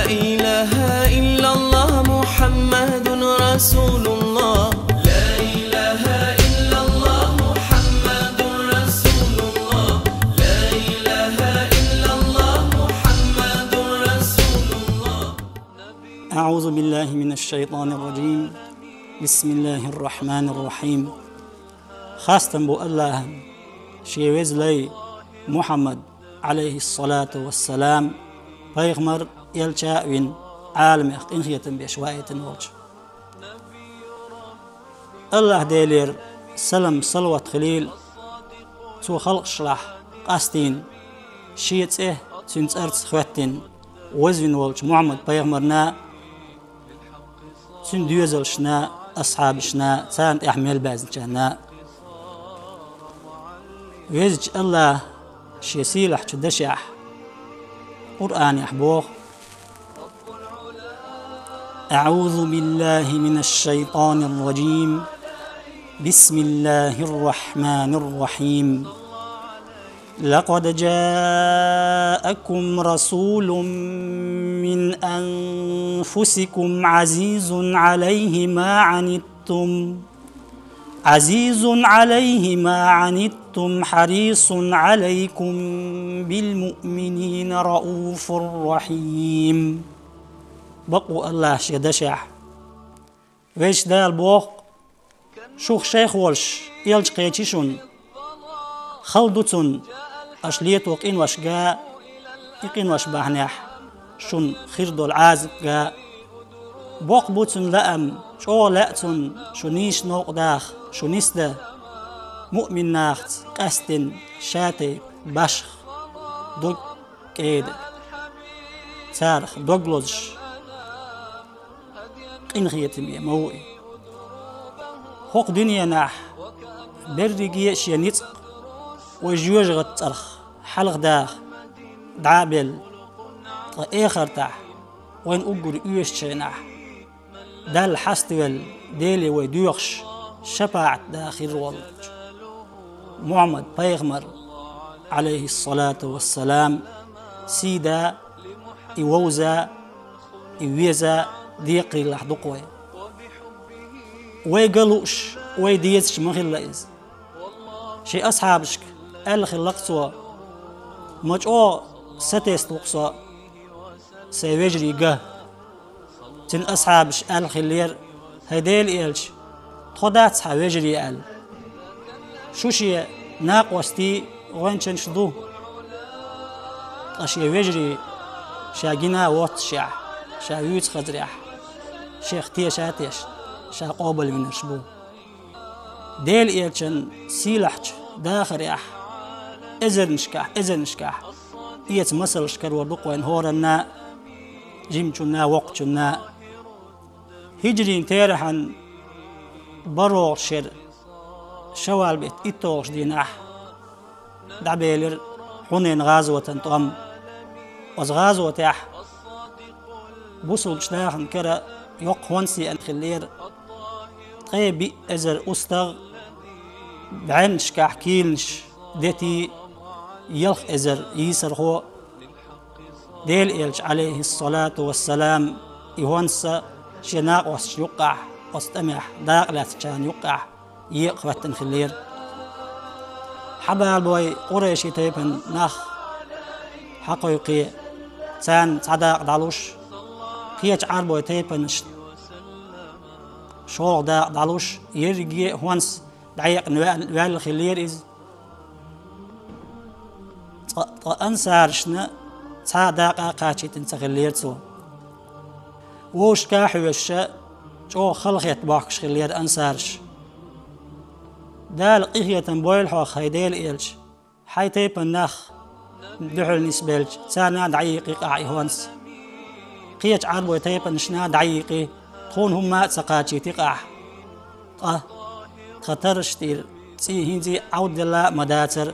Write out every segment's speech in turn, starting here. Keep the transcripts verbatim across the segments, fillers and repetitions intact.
إله إلا الله محمد رسول الله. لا إله إلا الله محمد رسول الله. لا إله إلا الله محمد رسول الله. أعوذ بالله من الشيطان الرجيم. بسم الله الرحمن الرحيم. Хастам бу Аллахьан, шен веза лай Мухьаммад, Ӏалайхиссалату вассалам, пайхамар, элча а вина, Ӏаламех къинхетам беш ваийтина волчу. Аллахь-Делера салам-салават хилийла цо халкъашлахь къастийна, шен цӀе цуьнан цӀарца хӀоьттина, вазвина волчу Мухьаммад-пайхамарна, цуьнан доьзалшна, асхьабашна, царна тӀехь мел баьзначарна. Везачу Аллахьа шен сийлахьчу дашехь, Къуръанехь боху: أعوذ بالله من الشيطان الرجيم. بسم الله الرحمن الرحيم. لقد جاءكم رسول من أنفسكم عزيز عليه ما عنتم، عزيز عليه ما عنتم، حريص عليكم بالمؤمنين رءوف رحيم. Бакъ ву Аллахь шен дашехь. Везачу Дала боху: шух шайх волуш элча кхечи шуна. Хала ду цунна аша лето къиношка, и къинош бахьанехь шуна хир долу Ӏазапка. Боккха бу цуьнан лаам, чӀогӀа лаьа цунна шу нийса новкъа даха, шу нисдан. Муъмин нахаца къаьсттина ша тайпа башха дог кӀеда, царах дог лозуш, къинхетаме ма ву и. ХӀокху дуьненахь берриге а шен ницкъ вай жоьжахатин цӀарах хьалха даха дӀа а белла, ткъа эхартахь, вайна уггар оьшучу хенахь, Далла хьаставелла, Деле вай доьхуш, шапаӀат да хир волчу Мухьаммад-пайхамар, Ӏалайхиссалату вассалам, сий да, и вовза, и веза декхарийлахь ду-кх вай. Вай ган лууш, вай дезаш ма хилла иза. Шен асхьабашка аьлла хилла-кх цо: «Ма чӀогӀа сатесна ву-кх со сайн вежарий ган». Цуьнан асхьабаша аьлла хиллера: «ХӀай Делан элча, тхо дац хьан вежарий?» — аьлла. Шу шен накъостий, гӀоьнчанаш ду, ткъа шен вежарий ша гина а воццушехь, ша вуьйцу хазарехь, шех теша а тешна, ша къобалвинарш бу. Делан элчан сийлахьчу дахарехь, эзарнашкахь, эзарнашкахь эца масалш карор ду-кх вайна хӀоранна а, жимачунна а, воккхачунна а. Хиджрийн терахьан бархӀолгӀачу шеран шавал беттан итталгӀачу дийнахь дӀабелира Хьунайн гӀазотан тӀом. Оцу гӀазотехь бусулбачу нахана кара йоккха хӀонс еана хиллера. Ткъе биъ эзар устагӀ, бӀеннашкахь кийланаш дети, ялх эзар йийсархо. Делан элча, Ӏалайхиссалату вассалам, и хӀонс шен накъосташна юккъехь, оцу тӀамехь дакъа лаьцначарна юккъехь екъа хӀоьттина хиллера. Хьабалабой къурайши тайпан нах хьакхойкхий, царна цхьа дакъа дӀалуш, кхечу Ӏарбой тайпанашна шолгӀа дакъа дӀалуш, ерриге а хӀонс дӀаекъна ваьл-, ваьлла хиллера иза. Цкъа, ткъа ансарашна цхьа а дакъа а кхачийтина ца хиллера цо. Вовшашка а хьоьжуш, чӀогӀа халахетта бохкуш хиллера ансараш. Дала къинхетам бойла хьох, хӀай Делан элча, хьайн тайпан нах дуьхьал нисбелча, царна а дӀайийкъи-кх ахь и хӀонс. Кхечу Ӏарбой тайпанашна а дӀайийкъи, тхуна хӀумма а ца кхачийти-кх ахь. Ткъа тхан тарраш тӀера цӀий хӀинца а Ӏовдделла а ма дацара,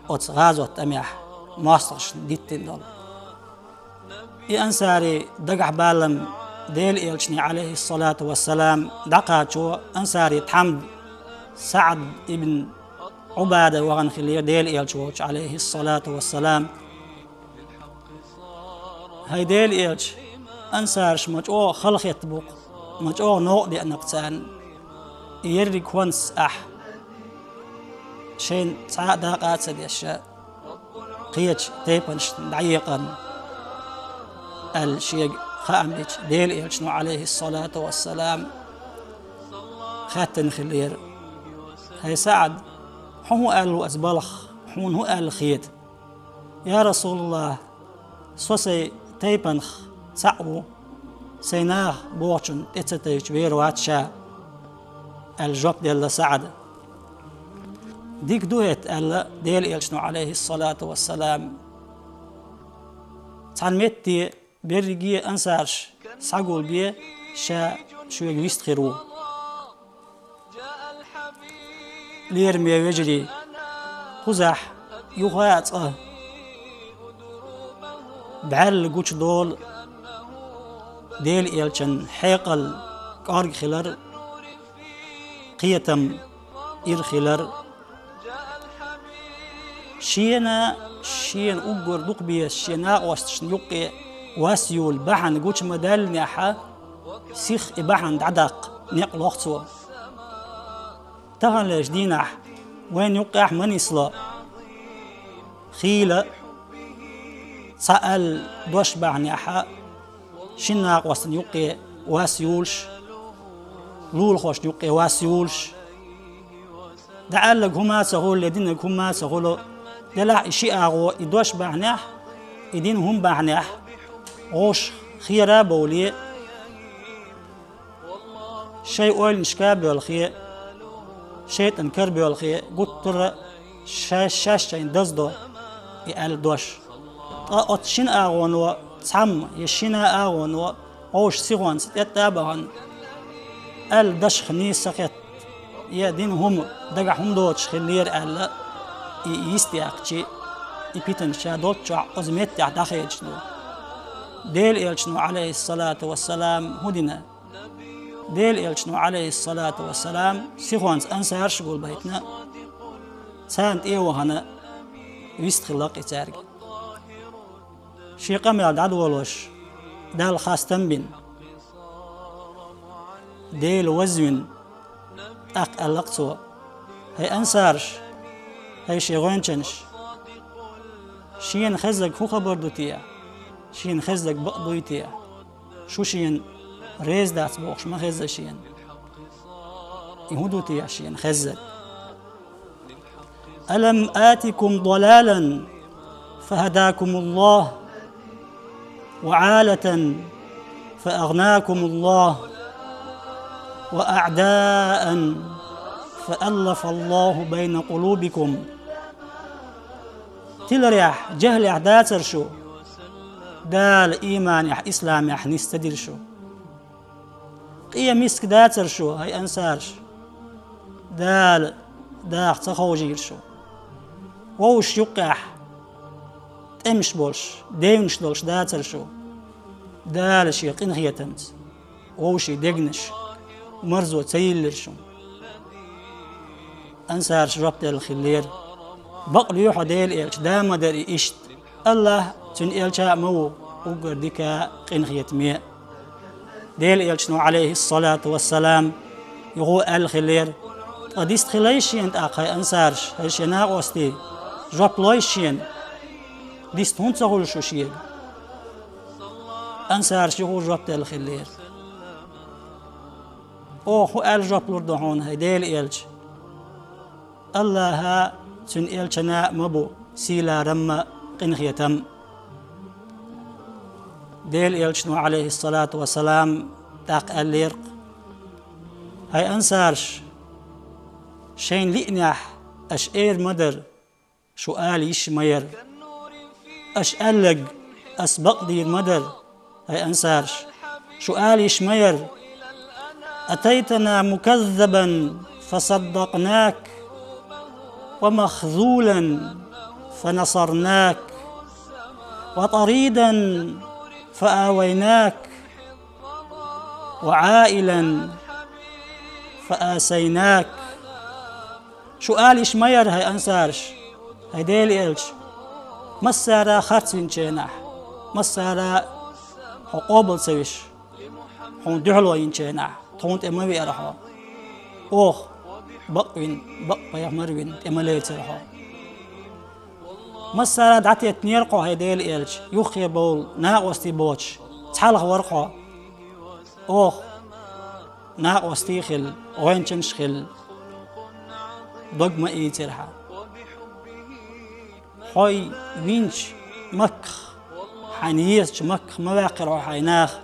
оцу гӀазот тӀамехь мостагӀашна диттина долу. И ансари дагахь баллам Делан элчане, Ӏалайхиссалату вассалам, дӀакхачо, ансари тхьамда СаӀд ибн Ӏубада вахана хиллера Делан элча волчу, Ӏалайхиссалату вассалам. ХӀай Делан элча, Ансараш ма чӀогӀа халахетта бу-кх, ма чӀогӀа новкъа деана-кх царна. И ерриг хӀонс ахь шайна цхьа а дакъа а ца деш, кхечу тайпанашна дӀаекъарна, аьлла шега хаам бича, Делан Элчано, Ӏалайхиссалату вассалам, хаьттина хиллера: «ХӀай СаӀад, хьо хӀун аьлла ву аса балха, хьуна хӀун аьлла хета?» «Я РасулаллахӀ, со сайн тайпанах цхьаъ ву, сайн наха бохучунна тӀе ца тайча вер вац ша», — аьлла жоп делла СаӀада. «Дика ду хӀетта», — аьлла Делан Элчано, Ӏалайхиссалату вассалам: «Цхьана метте берриге а ансараш схьагулбе, ша шуьга вист хир ву». Лераме вежарий, кхузахь юха а цкъа бӀаьрла гучудолу Делан Элчан хьекъал кӀорга хилар, кхетам ира хилар. Шена, шена уггар дукха беза шен накъосташна юккъе вас юлу бахьана гучу ма-даьллинехь, сиха и бахьана дӀадаккха некъ лоху цо. Таханлерчу дийнахь вайна юккъехь ма нисло хийла, цхьа аьлла дош бахьанехь, шина накъостана юккъе вас юлуш, лулахошна юккъе вас юлуш, дӀааьлларг хӀума а ца хуьлу, я динарг хӀума а ца хуьлу, делахь и ши агӀо, и дош бахьанехь, и дина хӀума бахьанехь, гӀовш хера а бовлий, шайн ойланашка а боьлхий, шайтӀан кара боьлхий, гуттара а шаьш-шаьш шайна даздо и аьлла дош. Ткъа оцу шина агӀоно цхьамма я шина агӀоно гӀовш сихонца тӀетта а бахана, аьлла дашах нийса ца хетта, я дина хӀума дагахь хӀума доцуш хиллера аьлла, и йистъяьккхича, и питанаш ша долччохь оцу меттехь дӀахедаш ду. Делан Элчано, Ӏалайхиссалату вассалам, хӀун дина? Делан Элчано, Ӏалайхиссалату вассалам, сихонца ансараш а гулбайтина, царна тӀе а вахана, вист хилла-кх и цаьрга. Шен къамел дӀадолош, Далла хастам бина, Дела вазвина, тӀаккха аьлла-кх цо: «ХӀай ансараш, хӀай шен гӀоьнчанаш, шена хезнарг хӀун хабар ду те? Шена хезнарг бакъ дуй те? Шу шена реза дац бохуш ма хезза шена. И хӀун ду те шена хезнарг? ألم آتكم ضلالا فهداكم الله وعالة فأغناكم الله وأعداء فألف الله بين قلوبكم». Тиларехь, жехӀлехь дацара шу, Дала ийманехь, исламехь нисдира шу. Къен миска дацара шу, хӀай ансараш, Дала даха ца ховшийра шу. Вовшашна юккъехь тӀемаш болуш, девнаш долуш дацара шу, Дала шен къинхетамца вовшийн дегнаш марзо ца йиллира шуна. Ансараш жоп делла хиллера: «Бакъ лоьхьа Делан Элча, да ма дара и иштта. АллахӀ а, Цуьнан Элча а ма ву уггар дика а, къинхетаме а». Делан Элчано, Ӏалайхиссалату вассалам, юха а аьлла хиллера: «Ткъа дист хилийша шена тӀаккха, хӀай ансараш, хӀай шен накъостий, жоп лойша шена, дист хӀунда ца хуьлу шу шега?» Ансараш юха а жоп делла хиллера: «Оха хӀун аьлла жоп лур ду хьуна, хӀай Делан Элча? АллахӀа а, Цуьнан Элчана а ма бу сий-ларам а, къинхетам а». Делан Элчано, Ӏалайхиссалату вассалам, тӀаккха аьллера-кх: «ХӀай ансараш, шайна лиънехь аша эр ма дара, шу ала йиш ма яра. Аша аьлларг аса бакъдийр ма дара, хӀай ансараш, шу ала йиш ма яра: أتيتنا مكذبا فصدقناك، ومخذولا فنصرناك، وطريدا فآويناك، وعائلا فآسيناك». Шу ала йиш ма яра, хӀай ансараш, хӀай Делан Элча, массара а харцвинчу хенахь, массара а хьо къобал ца веш, хьуна дуьхьало йинчу хенахь, тхуна тӀе ма веара хьо. Оха бакъ вина, бакъ пайхамар вина, тӀе ма лецара хьо. Массара а дӀатеттинера хьо, хӀай Делан элча, юххе бовла накъостий боцуш, цхьалха вара хьо. Оха накъостий хилла, гӀоьнчанаш хилла, дог ма ийцира хьан. Хьо винчу Макках, хьайна езачу Макках ма ваьккхира хьо хьайн наха.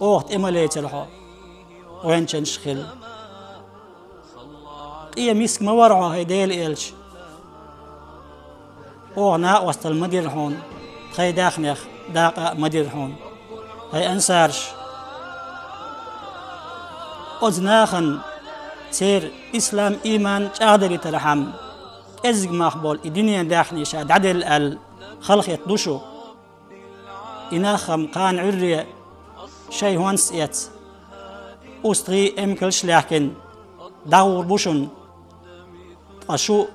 Оха тӀе ма лецира хьо, гӀоьнчанаш хилла. Къен миска ма вара хьо, хӀай Делан элча. Оха накъосталла ма дира хьуна, тхайн даьхнех дакъа а ма дира хьуна, хӀай ансараш. Оцу нахана церан ислам-ийман чӀагӀдалийтархьама, кӀеззиг мах болу и дуьненан даьхни ша дӀаделла аьлла, халахетта ду шу. И нах-м кхана Ӏуьйре шайн хӀонс эцна, устагӀий, эмкалш а лаьхкина, дӀагӀур бу шуна, ткъа шу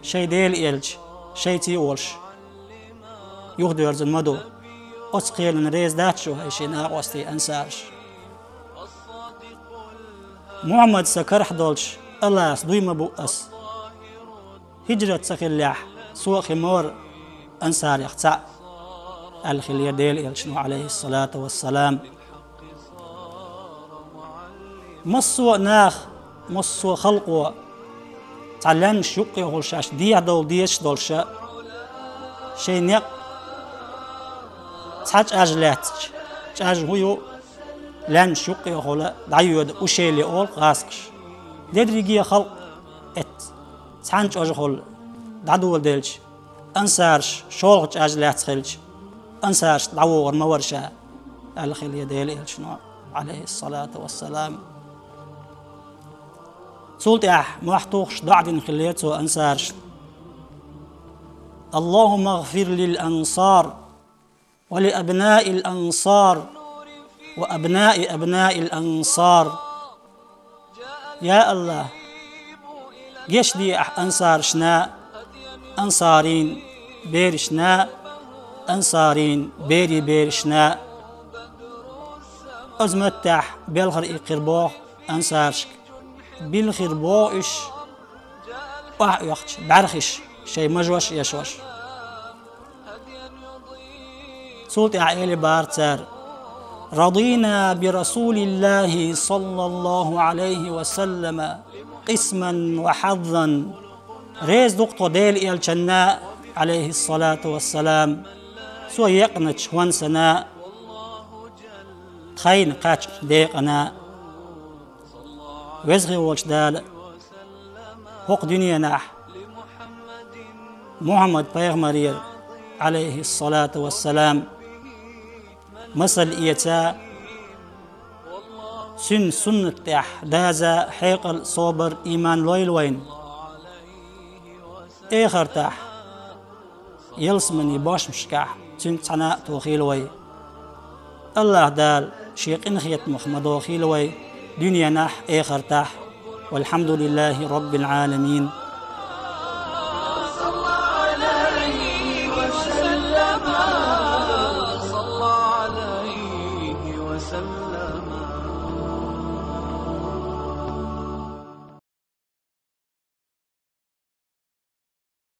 шайн Делан элча шайца а волуш, юхадоьрзур ма ду. Оцу кхелана реза дац шу, хӀай шен накъостий, ансараш. Мухьаммад сан карахь долчу Аллахьца дуй ма бу ас. ХӀиджрат ца хиллехь, со а хи ма вара ансарех цхьаъ, аьлла хиллера Делан элчано, Ӏалайхиссалату вассалам. Массо а наха, массо а халкъо цхьа лаьмнаш юккъехула шаьш дехьадовла дезаш долуша, шайн некъ цхьа чӀаж лаьцча, чӀаж хӀун ю, лаьмнаш юккъехула дӀайоьду ушейли олу гӀазкхаша. Дерриге а халкъ эццахь цхьана чӀожахула дӀадоладелча, ансараш шолгӀа чӀаж лаьцна хилча, ансарашна дӀавогӀур ма вара ша, аьлла хиллера Делан элчано, Ӏалайхиссалату вассалам. Цул тӀаьхьа мохь тухуш доӀа дина хиллера цо ансарашна: «Аллахумма гӀфир лил ансар, ва ли абнаил ансар, ва абнаи абнаил ансар». Я Аллах, гечде ахь ансарашна, ансарийн берашна, ансарийн берийн берашна. Оцу маттехь белхар иккхира боху ансарашка. Билхира боху уьш, охьаоьхучу бӀаьрхиш шайн мажош а эшош. Цул тӀаьхьа элира бара цара: «Радийна би Расулиллахи саллаллаху Ӏалайхи ва саллама къисман ва хьаззан». Реза ду-кх тхо Делан элчанна, Ӏалайхиссалату вассалам, цо екъначу хӀонсана, тхайна кхаьчначу декъана. Веза хилла волчу Дала хӀокху дуьненахь Мухьаммад-пайхамарера, Ӏалайхиссалату вассалам, масал эца, цуьнан суннат тӀехь даза, хьекъал, собар, ийман лойла вайна. Эхартахь ялсаманин бошмашкахь цуьнца цхьаьна а тохийла вай. Аллаха Дала Шен къинхетамах ма дохийла вай дуьненахь а, эхартахь а. Валхьамдулиллахи Роббил Ӏаламин.